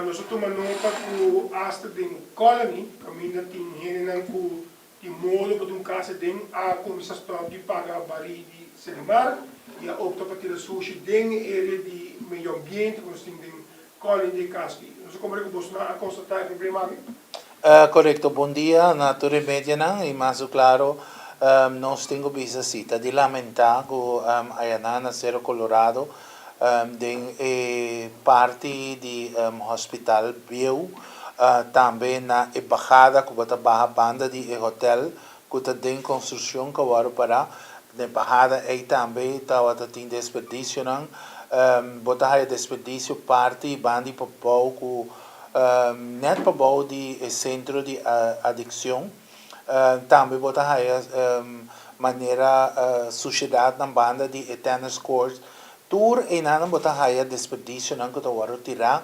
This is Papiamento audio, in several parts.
Nos a tuma nota ku asta den Colony kaminda tin hendenan ku tin modo pa tin un kas aden a kuminsá stòp di paga barí di Selimar i a opta pa tira sushi den e area di medio ambiente ku nos tin den Colony di e kas aki. Nos a komprende ku bosonan a konstatá e problema aki? Korekto, bon dia na tur e medianan i mas ku klaro nos tin ku bisa si ta di lamentá ku ayanan na Cerro Colorado den e parti di hospital bieu tambe na e bahada ku bo ta baha banda di e hotel ku ta den konstrukshon ku a wòrdu pará den e bahada ei tambe tabata tin desperdisionan bo ta haya desperdisio parti banda di pabou ku Net pabou di e sentro di adikshon tambe bo ta haya manera sushedatnan banda di e tennis court. Tur einanan bo ta haya desperdisionan ku ta wòrdu tirá.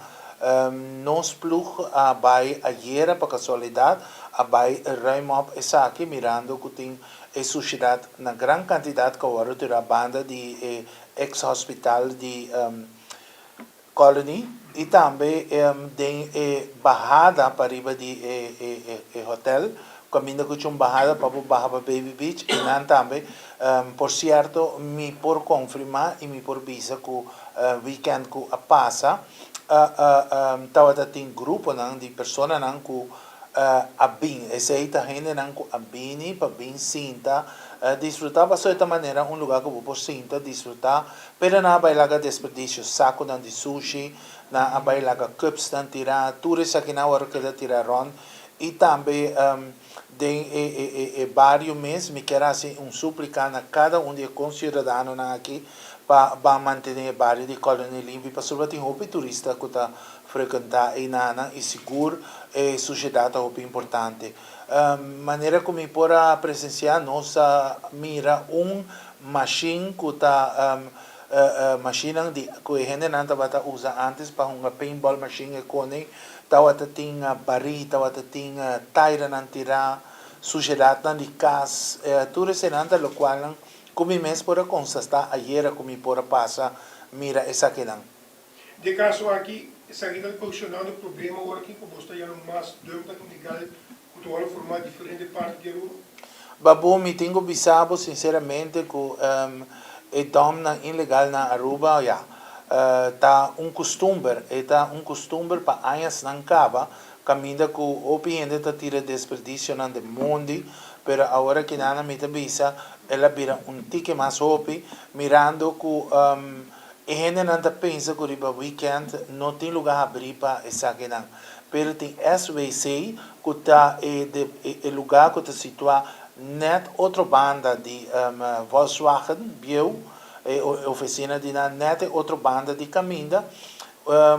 Nos plug a bai ayera pa kasualidat a bai ruim op esaki mirando ku tin e sushedat na gran kantidat ku a wòrdu tirá banda di e eks hospital di Colony y tambe den e bahada pariba di e hotel caminda cu un bahada pa bo baha pa Baby Beach y nan tambe. Por cierto mi por confirma y mi por bisa cu weekend cu a pasa tawata tin gruponan di personanan cu a bin. Esey ta hendenan cu a bini pa bin sinta disfruta pasobra e ta manera un lugar cu bo por sinta disfruta pero nan a bay laga desperdicio, saconan di sushi, nan a bay laga cupsnan tira, tur esakinan awor a keda tira rond y tambe den e bario mes mi kier haci un suplica na cada un di e conciudadanonan aki pa ban mantene e bario di Colony limpi pasobra tin hopi turista cu ta Frecuentá einanan i sigur e sushedat ta hopi importante. Manera ku mi por a presensiá nos a mira un mashin ku ta mashinnan di ku e hendenan tabata usa ántes pa hunga paintball mashin e kone tabata tin barí, tabata tin tairanan tirá, sushedatnan di kas, tur esenan ta lokualnan ku mi mes por a konstatá ayera ku mi por a pasa mira esakinan. Den kaso aki, esaki ta ocasionando problema ora ki ku bos ta yama mas dumpnan ilegal ku ta wòrdu formá diferente parti di Aruba? Babu, mi tin ku bisa bo sinseramente ku e dumpnan ilegal na Aruba, ya, ta un kustumber. E ta un kustumber pa añasnan kaba, kaminda ku hopi hende ta tira desperdisionan den mondi, pero awor aki nan mi ta bisa el a bira un tiki mas hopi, mirando ku E hendenan ta pensa ku riba weekend no tin luga habrí pa esakinan, pero tin SWC ku ta e e luga ku ta situá nèt otro banda di Volkswagen bieu, e ofisina di nan nèt e otro banda di kaminda.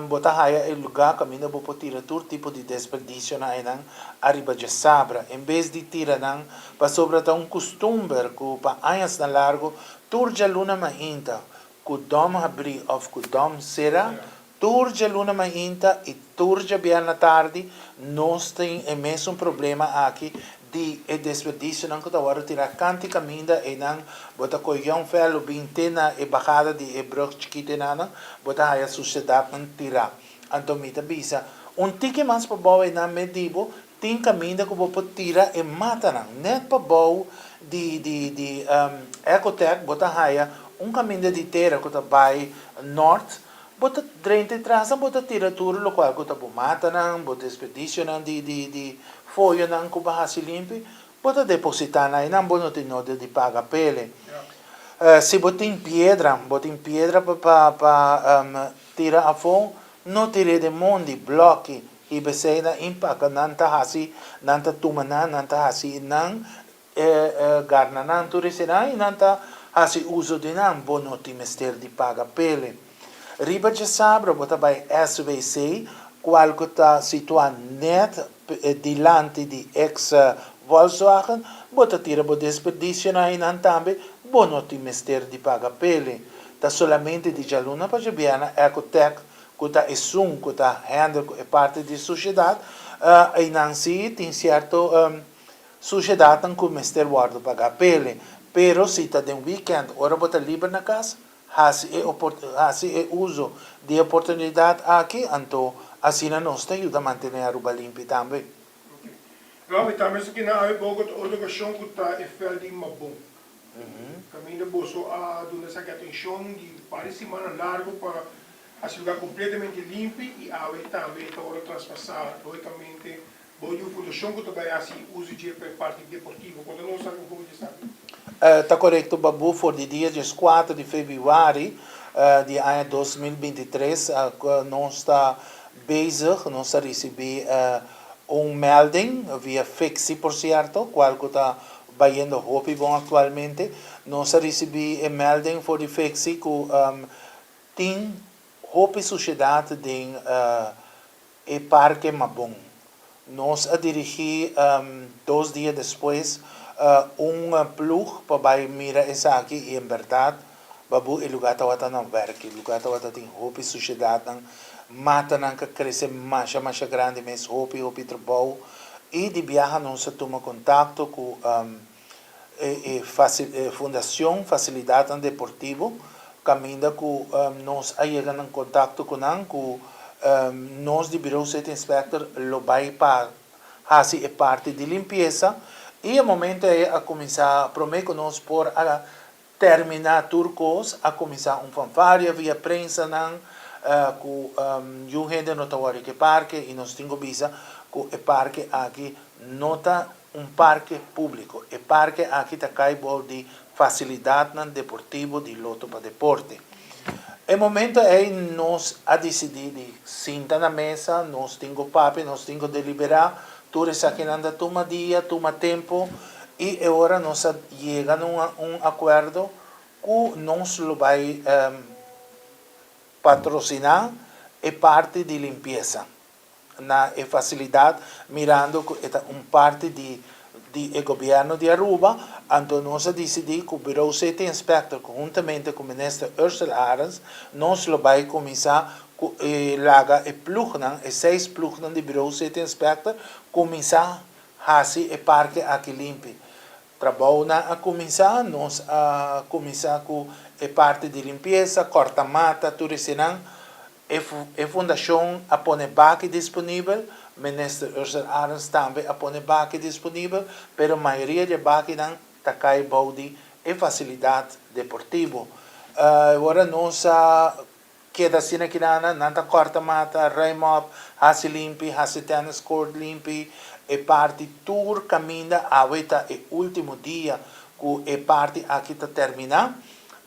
Bo ta haya e luga kaminda bo por tira tur tipo di desperdisionan einan ariba djasabra, en bes di tira nan pasobra ta un kustumber ku pa añasnan largu tur djaluna mainta Ku dòm habrí òf ku dòm será, tur djaluna mainta i tur djabièrnè tardi nos tin e mesun problema aki di e desperdisionan ku ta wòrdu tirá kanti kaminda einan. Bo ta kohe Jong Velo bin te na e bahada di e brùg chikitu enanan, bo ta haya sushedatnan tirá. Anto mi ta bisa, un tiki mas pabou einan me di bo, Tin kaminda ku bo por tira e matanan. Nèt pabou di di di Ecotech bo ta haya un kaminda di tera ku ta bai nòrt. Bo ta drenta e trasa bo ta tira tur lokual ku ta bo matanan, bo desperdisionan di di di foyonan ku bo hasi limpi, bo ta depositá nan einan bo no tin noda di paga pele. Si bo tin piedra, bo tin piedra pa pa pa tira afó, no tir'é den mondi, blòki, I p'esei nan impaka, nan ta hasi, nan ta tuma nan, nan ta hasi nan garna nan tur eseinan i nan ta hasi uso di nan. Bo no tin mester di paga p'ele. Riba djasabra bo ta bai SWC, kual ku ta situá nèt dilanti di eks Volkswagen, bo ta tira bo desperdisionan einan tambe, bo no tin mester di paga p'ele. Ta solamente di djaluna pa djabièrnè Ecotech ku ta esun ku ta handle ku e parti di sushedat, einan si tin sierto sushedatnan ku mester wòrdu pagá p'ele. Pero si ta den weekend ora bo ta liber na kas, hasi e hasi e uso di e oportunidat aki, anto Asina nos ta yuda mantené Aruba limpi tambe. Ok. Robbie, tambe esaki nan awe bogo ta otro okashon ku ta e vèlt di Mabon. Kaminda boso a duna esaki atenshon di varios simana largu pa hasi lugá kompletamente limpi i awe tambe ta wòrdu traspasá lógikamente bou di un fundashon ku ta bai hasi uso dje pa e parti deportivo. Konta nos un poko di esaki. Ta korekto Babu, for di dia 14 di febrüari di aña 2023 nos ta bezig, nos a risibí un melding via Fixi por sierto, kual ku ta bayendo hopi bon aktualmente. Nos a risibí e melding for di Fixi ku tin hopi sushedat den e parke Mabon. Nos a dirigí 2 dia despues un ploeg pa bai mira esaki i en bèrdat, Babu, e lugá tabata na wèrk, e lugá tabata tin hopi sushedatnan, matanan ku a krese masha masha grandi mes, hopi hopi trabou. I di biaha nos a tuma kontakto ku e Fundashon Fasilidatnan Deportivo, kaminda ku nos a yega na kontakto ku nan ku nos di Bureau City Inspector lo bai pa hasi e parti di limpiesa. I e momento ei a kuminsá, promé ku nos por a terminá tur kos, a kuminsá un fanfaria via prensanan ku yu hende no ta wòrdu ku e parke, i nos tin ku bisa ku e parke aki no ta un parke públiko. E parke aki ta kai bou di Fasilidatnan Deportivo di Lotto pa Deporte. E momento ei nos a disidí di sinta na mesa, nos tin ku papia, nos tin ku deliberá, tur esakinan ta tuma dia, tuma tempu, i e ora nos a yega na un akuerdo ku nos lo bai patrosiná e parti di limpiesa na e fasilidat, mirando ku e ta un parti di e gobièrnu di Aruba. Anto nos a disidí ku Bureau City Inspector konhuntamente ku Minister Ursula Arends nos lo bai kuminsá ku e laga e ploegnan, e seis ploegnan di Bureau City Inspector, kuminsá hasi e parke aki limpi. Trabounan a kuminsá, nos a kuminsá ku e parti di limpiesa, kòrta mata, tur eseinan. E fundashon a pone baki disponibel, Minister Ursula Arends tambe a pone baki disponibel, pero mayoria di e bakinan ta kai bou di e fasilidat deportivo. Ora nos a keda asina kinan, nan ta kòrta mata, ruim op, hasi limpi, hasi tennis court limpi, e parti tur kaminda. Awe ta e último dia ku e parti aki ta terminá,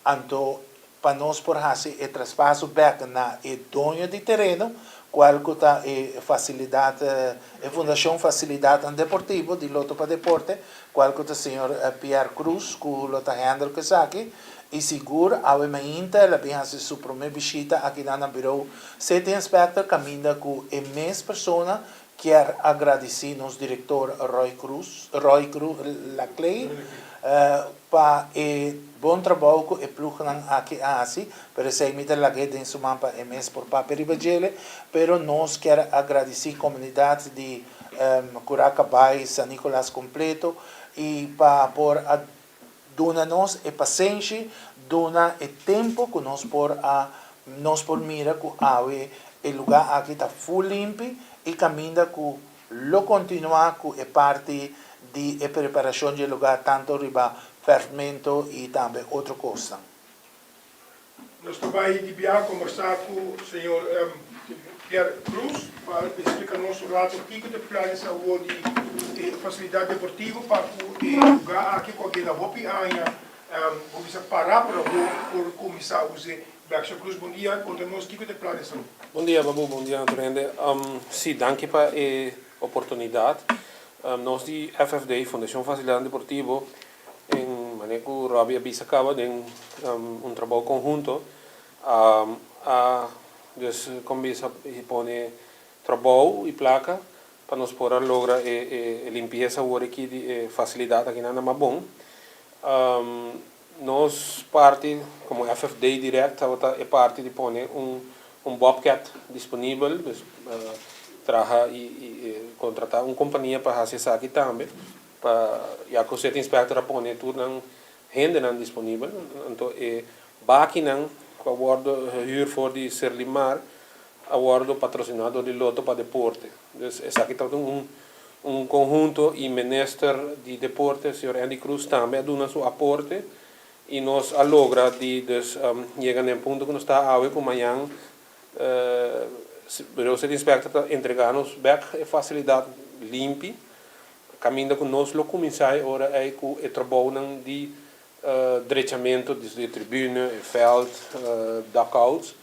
anto pa nos por hasi e traspaso bèk na e doño di tereno, kual ku ta e fasilidat, e Fundashon Fasilidatnan Deportivo di Lotto pa Deporte, kual ku ta señor Pierre Cruz ku lo ta handle ku esaki. I sigur awe mainta el a bin hasi su promé bishita akinan na Bureau City Inspector, kaminda ku e mes persona kier a gradisí nos direktor Roy Cruz, Roy Cruz Laclay, pa e bon trabou ku e plugnan aki a hasi, pero esei mi ta lag'é den su man pa e mes por papia riba djele. Pero nos kier a gradisí komunidat di Curacabai, San Nicolas kompleto i pa por a duna nos e pasenshi, duna e tempu ku nos por a nos por mira ku awe e lugá aki ta full limpi i kaminda ku lo kontinuá ku e parti di e preparashon di e lugá, tantu riba ferfmento i tambe otro kosnan. Nos ta bai di biaha kombersá ku señor Pierre Cruz pa splika nos un rato kiko ta e planes awor di e fasilidat deportivo pa ku e lugá aki ku a keda hopi aña bo bisa pará, pero awor por kuminsá us'é bèk. Señor Cruz, bon dia, konta nos kiko ta e planes awor. Bon dia, Babu, bon dia na tur hende. Sí, danki pa e oportunidat. Nos di FFD, Fundashon Fasilidatnan Deportivo, En manera ku Robbie a bisa kaba den un trabou konhunto a dus kuminsá pone trabou i plaka pa nos por a logra e limpiesa awor aki di e fasilidat akinan na Mabon. Nos parti komo FFD dirèkt tabata e parti di pone un bobcat disponibel, dus traha i kontratá un kompania pa hasi esaki tambe. Pa ya ku City Inspector a pone tur nan hendenan disponibel, anto e bakinan ku a wòrdu hür for di Serlimar. a wordo patrocina door di Lotto pa Deporte. Dus esaki tabata un un conhunto y Minister di Deporte señor Endy Croes tambe a duna su aporte y nos a logra di dus yega na e punto cu nos ta awe cu mañan Bureau City Inspector ta entrega nos bek e facilidad limpi caminda cu nos lo cuminsa e ora ey cu e trabounan di drechamento di e tribune, e veld, dugouts,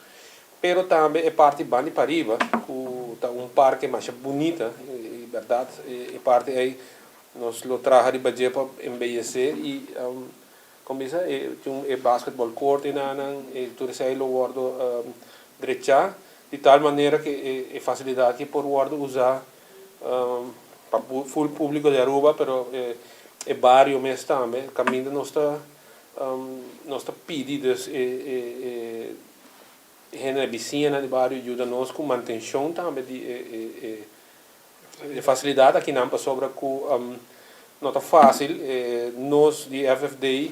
pero tambe e parti bandi pariba cu ta un parke masha bunita y berdad e parti ey nos lo traha riba dje pa embeyece y como bisa e tin e basketball court enanan y tur esey lo wordo drecha di tal manera cu e facilidad aki por wordo usa pa full publico di Aruba pero e bario mes tambe caminda nos ta nos ta pidi dus e e hende bisiñanan di bario yuda nos cu mantencion tambe di e e facilidad akinan pasobra cu no ta facil nos di FFD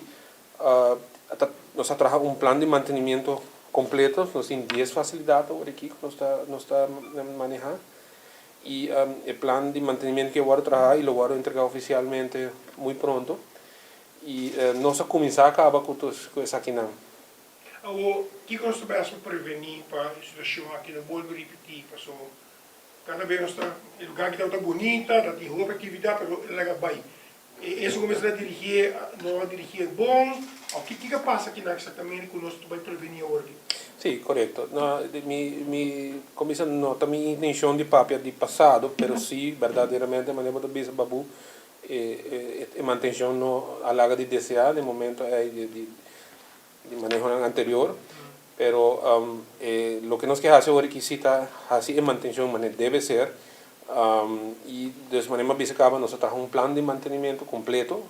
nos a traha un plan di mantenimiento completo nos tin dies facilidad awor aki cu nos ta nos ta maneha. Y e plan di mantenimiento ke wòrdu trahá y lo wòrdu entregá oficialmente muy pronto. Y nos a cuminsá caba cu cu esakinan. Awor, kiko nos ta bay haci pa prevení pa e situacion aki no bolbe ripití? Paso cada bes nos ta, e lugar aki tabata bunita, ta tin hopi actividad, pero el a laga bay. E eso ku mester a dirigié no a dirigié bon òf ki kiko a pasa kinan eksaktamente ku nos ta bai prevení awor aki? Sí, korekto. No, mi mi komo bisa no ta mi intenshon di papia di pasado, pero sí berdaderamente manera bo ta bisa Babu e e e mantenshon no a laga di deseá den momento ei di di di manehonan anterior, pero e loke nos ke hasi awor aki si ta hasi e mantencion manera debe ser y dus manera mi a bisa caba nos a traha un plan di mantenimiento completo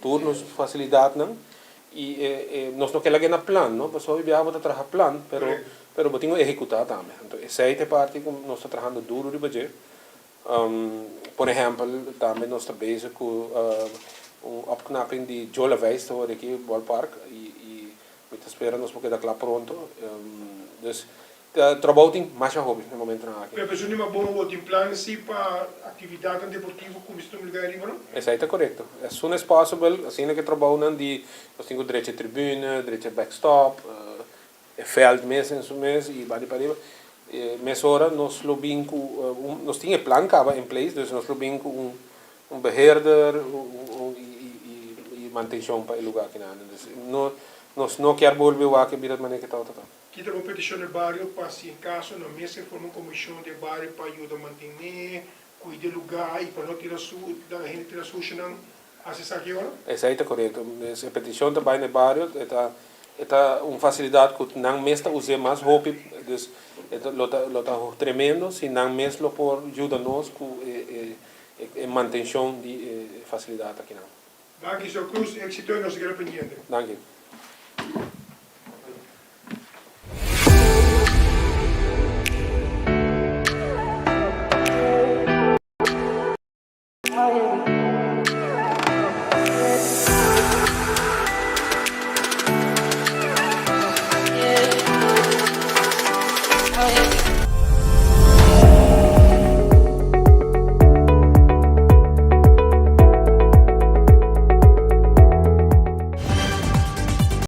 tur nos facilidadnan y e nos no ke laga na plan no pasobra hopi biaha bo ta traha plan pero pero bo tin ku ehecuta tambe anto esey ta e parti ku nos ta trahando duro riba dje. Por ehèmpel, tambe nos ta bezig ku un opknapping di Joe Laveist awor aki, ballpark, i mi ta spera nos por keda kla pronto. Dus trabou tin masha hopi na momentonan aki. Pero esun di mas bon bo tin plan si pa aktividatnan deportivo kuminsá tuma lugar ariba no? Esei ta korekto. As soon as possible, asina ku e trabounan di nos tin ku drecha e tribune, drecha e backstop, E veld mes en su mes y bari pariba. Mesora nos lo bin cu un, nos tin e plan caba in place, dus nos lo bin cu un un beheerder y mantencion pa e lugar kinan. Dus no, nos no kier bolbe wak e bira di manera ke tabata ta. Kita bo peticion den bario pa si en caso no mester forma un comision den bario pa yuda mantene, cuida e lugar y pa no tira su, laga hende tira sushinan Hasi esaki ora? Esei ta korekto. E petishon ta bai na e bario, e ta e ta un fasilidat ku nan mes ta us'é mas hopi, dus e ta lo ta lo ta tremendo si nan mes lo por yuda nos ku e e e mantenshon di e fasilidat akinan. Danki, señor Cruz. Éxito y nos ta keda pendiente. Danki.